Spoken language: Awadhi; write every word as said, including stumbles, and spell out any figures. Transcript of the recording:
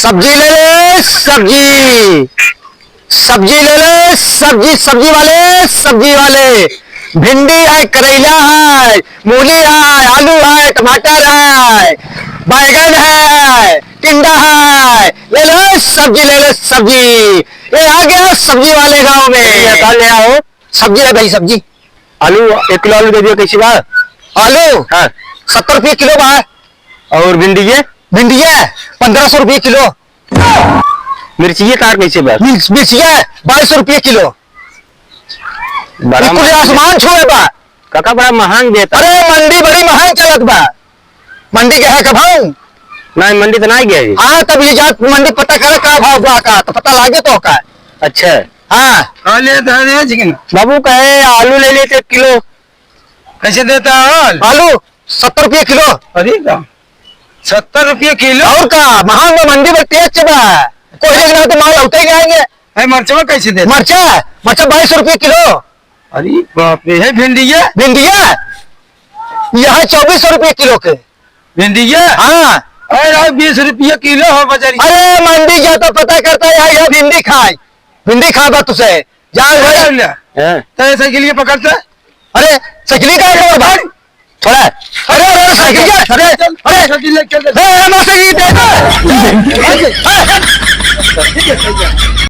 सब्जी ले ले, सब्जी। सब्जी ले ले, सब्जी, सब्जी वाले, सब्जी वाले। भिंडी है, करेला है, मूली है, आलू है, टमाटर है, बैगन है, टिंडा है। ले ले सब्जी, ले ले सब्जी। ये आ गया सब्जी वाले गांव में। ये का ले आओ? सब्जी है भाई, सब्जी। आलू, एक किलो आलू दे दियो, कैसे बा? आलू? हाँ। सत्तर रुपये किलो बा। और भिंडी ये? भिंडी ये पन्द्रह सौ रुपये किलो। मिर्चिये का कैसे बा? मिर्च-, मिर्चिये बाईस सौ रुपये किलो। बड़ा बिल्कुल महंग आसमान छुए बा। काका, बड़ा महंग देता। अरे, मंडी बड़ी महंग चलत बा। मंडी गया है कब हम? नहीं, मंडी तो नहीं गया जी। हाँ, तब ये जात मंडी पता करे का भाव बा का, तो पता लागे तो का। अच्छा। हाँ। हाँ, ले दे, दे, चिकन। बाबू कहे आलू ले लेते एक किलो। कैसे देता है आलू? आलू सत्तर रुपये किलो। अरे का? सत्तर रुपये किलो? और का? महंग में मंडी में तेज बा। कोई लेकिन तो माल होते ही आएंगे। है मरचवा कैसे देता? मरचा, मरचा बाईस रुपये किलो। अरे बाप रे, है भिंडिया? भिंडिया? यहाँ चउबीस सौ रुपये किलो के। भिंडिया? हाँ। अरे यार, बीस रुपये किलो हो बजरिया। अरे मंडी जा तो पता करता है, यहाँ भिंडी खाए, भिंडी खा बा तुझे। जान भाई। अरे, हाँ। तो ऐसे के लिए पकड़ता? अरे, साइकिल का है भाई? थोड़ा। अरे, अरे, अरे, साइकिल का? अरे, चल, अरे। साइकिल ले, चल, चल। ए, ए, मैं साइकिल दे दे। ठीक है, ठीक है।